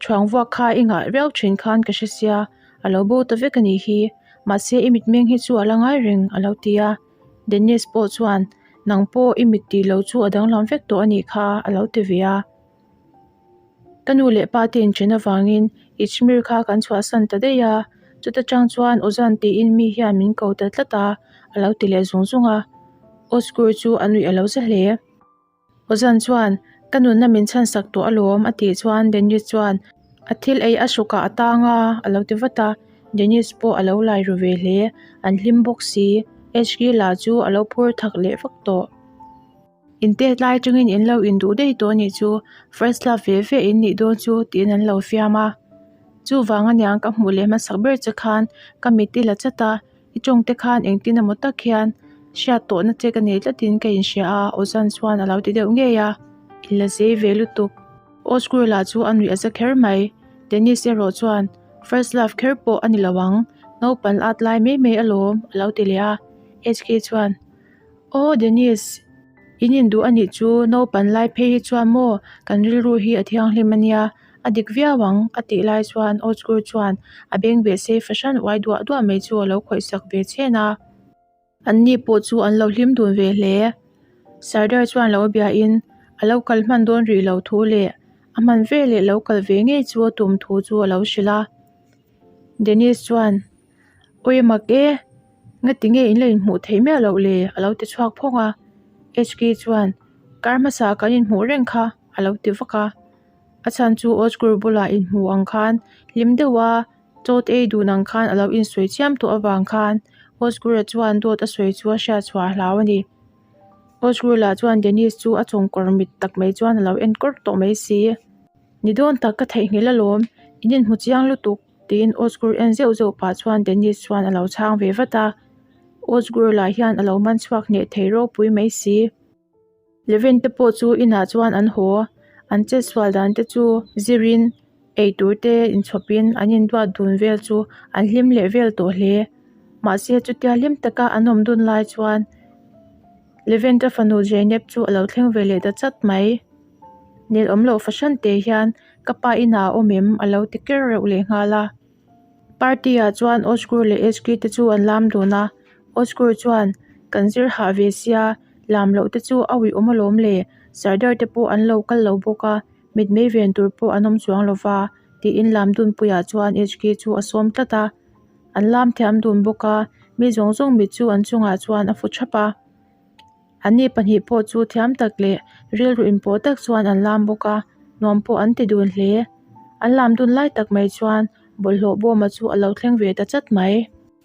thuang vuak kha i ngah viau thin khan ka hre sia, a lo bo ta vek a nih hi. Mahse i mitmeng hi chu a la ngai reng a lo ti a. Dennis pawh chuan Nang pawh i mit tih loh chu a danglam vek tawh a nih kha a lo ti ve a. Ka nu leh pa te inchen avangin Izmir kha kan chhuahsan ta daih a, chuta tang chuan Ozan tiin mi hian min ko ta tlat a, a lo ti leh zung zung a. Ozgur chu a nuih a lo za hle. Ozan chuan, Ka nunna min chhansak tawh alawm a tih chuan Dennis chuan, A thil ei a hrukah a tang a, a lo ti vat a. Dennis pawh a lo lai ru ve hle, an hlim bawk si. HK lah chu a lo phur thak leh vak tawh. Intet lai atangin in lo induh daih tawh a nih chu, first love ve ve in nih dawn chu tiin an lo fiam a. Chuvang aniang ka hmuh leh hmasak ber che khan ka mit i la chat a, I tawngte khan engtin emaw tak hian hriat tawhna che ka nei tlatin ka inhria a, Ozan chuan a lo ti deuh ngei a. I la zei ve lutuk. Osgur lah chu a nuih a za kher mai. Dennis erawh chuan, First love kher pawh a ni lo ang, naupan at lai mai mai alawm, a lo ti leh a. HK chuan, Aw Dennis, in induh a nih chu, naupan lai phei hi chuan maw kan rilru hi a thianghlim a nia, A dik viau ang, a tih lai chuan Ozgur chuan a beng beh sei fahran uai duah duah mai chu a lo khawih sak ve chhen a. Anni pawh chu an lo hlim dun ve hle. Sardar chuan lo biain a lo kal hman dawn rih lo thu leh a hman veleh lo kal ve ngei chu a tum thu chu a lo hrilh a. Dennis chuan, Awi mak e! Ngati nge in la inhmuh theih miah loh le? a lo ti chhuak phawng a. HK chuan, Kar hmasa kan inhmuh reng kha, a lo ti vak a. A chhan chu Ozgur bulah inhmuh ang khan hlim deuha chawt ei dun ang khan a lo insawi chiam tawh avang khan Ozgur-a chuan dawt a sawi chu a hriat chhuah a hlau a ni. Ozgur lah chuan Dennis chu a chawngkawr mit tak mai chuan a lo enkawr tawh mai si. Ni dawn tak ka theihnghilh alawm, in inhmu chiang lutuk. Tiin Ozgur en zeuh zeuh pah chuan Dennis chuan a lo chhang ve vat a. Ozgur lah hian a lo man chhuak hneh thei ropui mai si. Levin te pawh chu inah chuan an haw. An chetsual dan te chu zirin eitur te inchhawpin an induat dun vel chu an hlim leh vel tawh hle. Mahse chutia hlim taka an awm dun lai chuan Levent-a fanu Zeynep chu a lo thleng ve leh ta chat mai. Nel awm loh fahran te hian ka pa inah a awm em? a lo ti ker reuh leh nghal a. Party ah chuan Ozgur leh Ezgi te chu an lam dun a, Ozgur chuan kan zir hah ve sia, lam loh te chu a uih awm alawm le, Sardar te pawh an lo kal lo bawk a, mitmei ven tur pawh an awm chuang lo va tiin lam dunpuiah chuan Ezgi chu a sawm tlat a. An lam thiam dun bawk a, mi zawng zawng mit chu an chungah chuan a fu thap a. Anni pahnih pawh chu thiam tak leh rilru inpawh tak chuan an lam bawk a, nuam pawh an ti dun hle. An lam dun lai tak mai chuan bawlhhlawh bawma chu a lo thleng ve ta chat mai.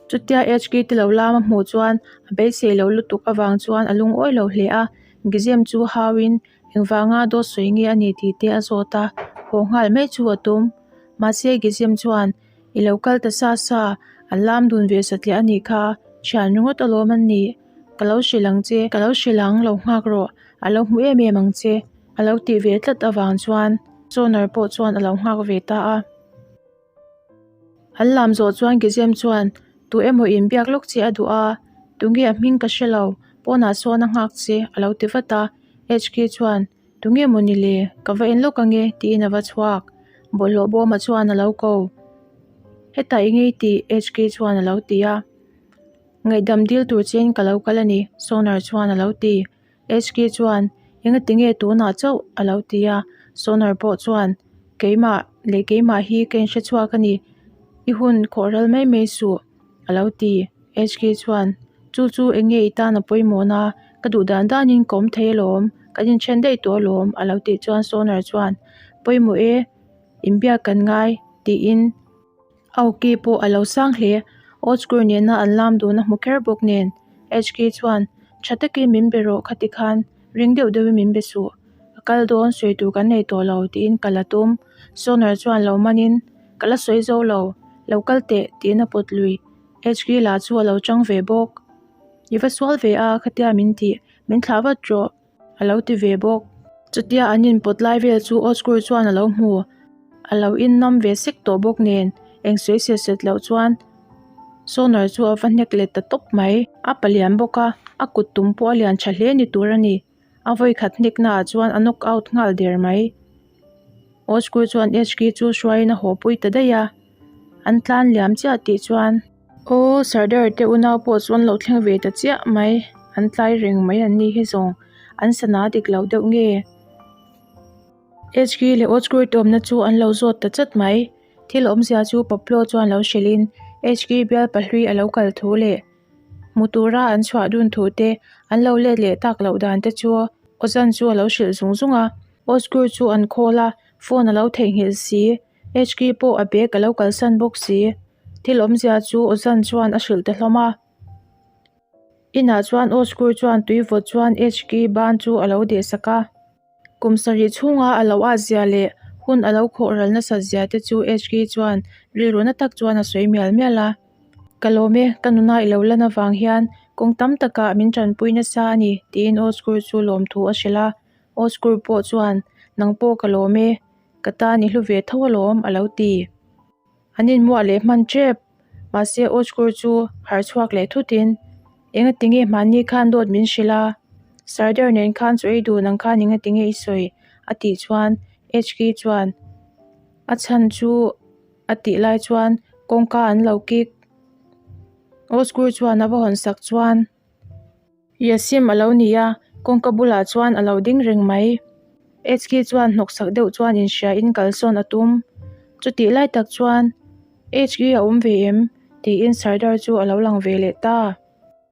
Chutia HK te lo lam a hmuh chuan a beisei lo lutuk avang chuan a lungawi lo hle a, Gizem chu hauin engvanga dawt sawi nge a ni tih te a zawt a, haw nghal mai chu a tum. Mahse Gizem chuan I lo kal ta sa sa, an lam dun ve satliah a nih kha, thian ringawt alawm an nih. Ka lo hrilh ang che, ka lo hrilh ang, lo nghak rawh, a lo hmu em em ang che, a lo tih ve tlat avang chuan Sonar pawh chuan a lo nghak ve ta a. An lam zawh chuan Gizem chuan tu emaw inbiak lawk che a duh a, tunge a hming ka hre lo, pawnah sawn a nghak che, a lo ti vat a. HK chuan Tunge maw ni le? Ka va en lawk ange tiin a va chhuak. Bawlhhlawh bawma chuan a lo ko. Hetah i ngei tih HK chuan a lo ti a. Ngaihdam dil tur chein ka lo kal a ni, Sonar chuan a lo ti. HK chuan, Engati nge tunah chauh? a lo ti a. Sonar pawh chuan, Keimah leh keimah hi ka inhre chhuak a ni. I hun khawh ral mai mai suh. A lo ti. HK chuan, Chu chu eng nge i tan a pawimawhna? Ka duh dan danin ka awm thei alawm, kan inthen daih tawh alawm, a lo tih chuan Sonar chuan, Pawimawh e, inbiak kan ngai, tiin a awki pawh a lo sang hle. Ozgur nena an lam dun a hmu kher bawk nen. HK chuan, Tha takin min be rawh khati khan, ring deuh deuhin min be suh. Ka kal dawn, sawi tur kan nei tawh lo, tiin ka la tum. Sonar chuan lo manin, Ka la sawi zo lo, lo kal teh tiin a pawt lui. HK lah chu a lo chang ve bawk. I va sual ve a khatia min tih, min thlah vat rawh a lo ti ve bawk. Chutia an inpawt lai vel chu Osgur chuan a lo hmu. A lo innam ve sek tawh bawk nen eng sawi set set loh chuan Sonar chu a va hnek let ta tawp mai. A palian bawk a, a kut tum pawh a lian tha hle ni tur a ni. A vawikhat hniknaah chuan a knock out nghal der mai. Osgur chuan HK chu hruaiin a haw pui ta daih a, an tlan liam chiah tih chuan. Aw Sardar te unau pawh chu an lo thleng ve ta chiah mai, an tlai reng mai an ni hi zawng, an sana dik lo deuh nge? HK leh Osgur te awmna chu an lo zawt ta chat mai, thil awmzia chu Pablo chuan lo hrilhin HK bial pahlui a lo kal thu leh. Hmu tura an chhuah dun thu te, an lo let leh tak loh dan te chu Ozan chu a lo hrilh zung zung a. Ozgur chu an call a, phone a lo theihnghilh si. HK pawh a bag a lo kalsan bawk si. Thil awmzia chu Ozan chuan a hrilh ta hlawm a. Inah chuan Ozgur chuan tui vawt chuan HK ban chu a lo dehsak a. Kum sarih chhunga a lo at zia leh hun a lo khawh ral nasat zia te chu HK chuan rilru na tak chuan a sawi mial mial a. Ka lawm e, ka nuna i lo lan avang hian kawng tam takah min tanpui nasa a ni tiin Osgur chu lawmthu a hrilh a. Osgur pawh chuan, Nang pawh ka lawm e, ka tan i hlu ve tho alawm a lo ti. An inmuah leh hman tep. Mahse Ozgur chu harh chhuak leh thutin, Engati nge hmanni khan dawt min hrilh a? Sardar nen khan chu ei dun ang khan engati nge i sawi? a tih chuan HK chuan a chhan chu a tih lai chuan kawngka an lo kik. Ozgur chuan a va hawn sak chuan. Yasim a lo ni a, kawngka bulah chuan a lo ding reng mai. HK chuan hnawksak deuh chuan inhria in kalsawn a tum. Chutih lai tak chuan, HK a awm ve em? tiin Sardar chu a lo lang ve leh ta.